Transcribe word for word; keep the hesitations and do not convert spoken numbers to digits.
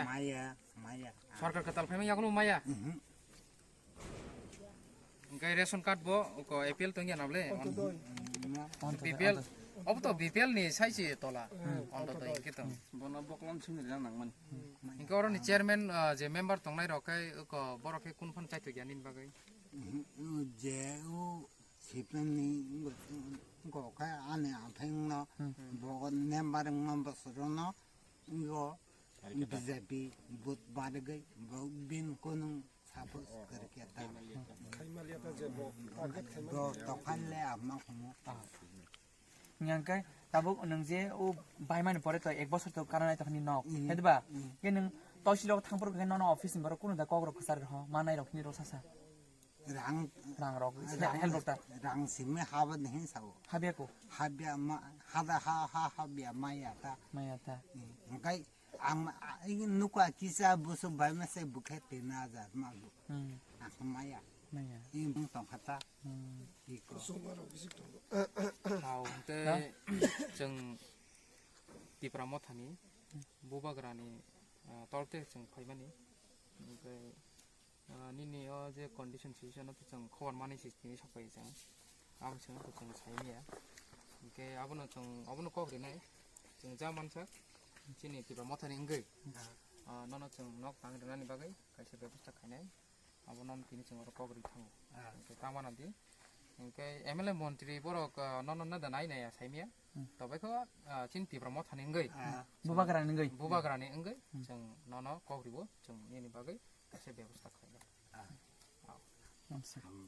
Maya, maya. Sorkar kwtal phaima yagulo maya. Mhm. Hingke ration card bo ko A P L tongya nable? Ontodoi. B P L. Obo to B P L ni saisi tola. Hmm. Ontodoi hingke to. Bono boklon simi rina nangmani. Hingke oro ni chairman, ah, je member tongnai rok khe ko borok khe kun phan chaithok ya nini bagwi? Mhm. Je o sipeni go khe ani apheng no Hmm. bo member no bosoro no go B J P but bargwi bo bin kunung Suppose karikya ta. Khaimalia ta je bo target khaimalia. Do tokhalle amma khumu. Nyangkai tabuk nung je o baimani pore to ek bosor to karanai to khani nok. Mm. Hedi ba? Mm. Ke nung tosi lok thangpor khe nono office ni borok kunu da kok rok kwchar ho manai rok hini rok sasa. Rang Rang rok, rang, help rok ta. Rang simi haba ni hin sao. Habya ko. Habya ma hada ha ha habya maya ta. Maya ta. Mm. Engkai Ang, a, i nuka kisa busuk bai mase bukhe tin hajar ma bu. Hmm. Ang maya. Maya. I bung tong khata. Hmm. Iko. Kusung aro bisik tongo. Hao, te Ha? Chwng Tipra Mothani, Bubagrani, ah, torte chwng phaimani. Oke. Ah, nini o je condition situation no to chwng khobor mani si tini sok pai chwng. Abo chwng to chwng sai maya. Hingke abono chwng, abono kok rinai. Chwng ja mansak chini Tipra Mothani wngwi. Ah, nono chwng nok tang rinani bagwi kaisa bebosta khainai. Abono tini chwng oro kok ri thango. Ah. Hingke tangmana di. Hingke M L A montri borok, ah, nono nada nai nai ya sai maya. Hmm. Tobai kho, ah, chini Tipra Mothani wngwi. Ah. Bubagrani wngwi. Bubagrani wngwi. Hmm. Chwng nono kok ribo chwng nini bagwi kaisa bebosta khainai. Ah. Hamsa. Hmm.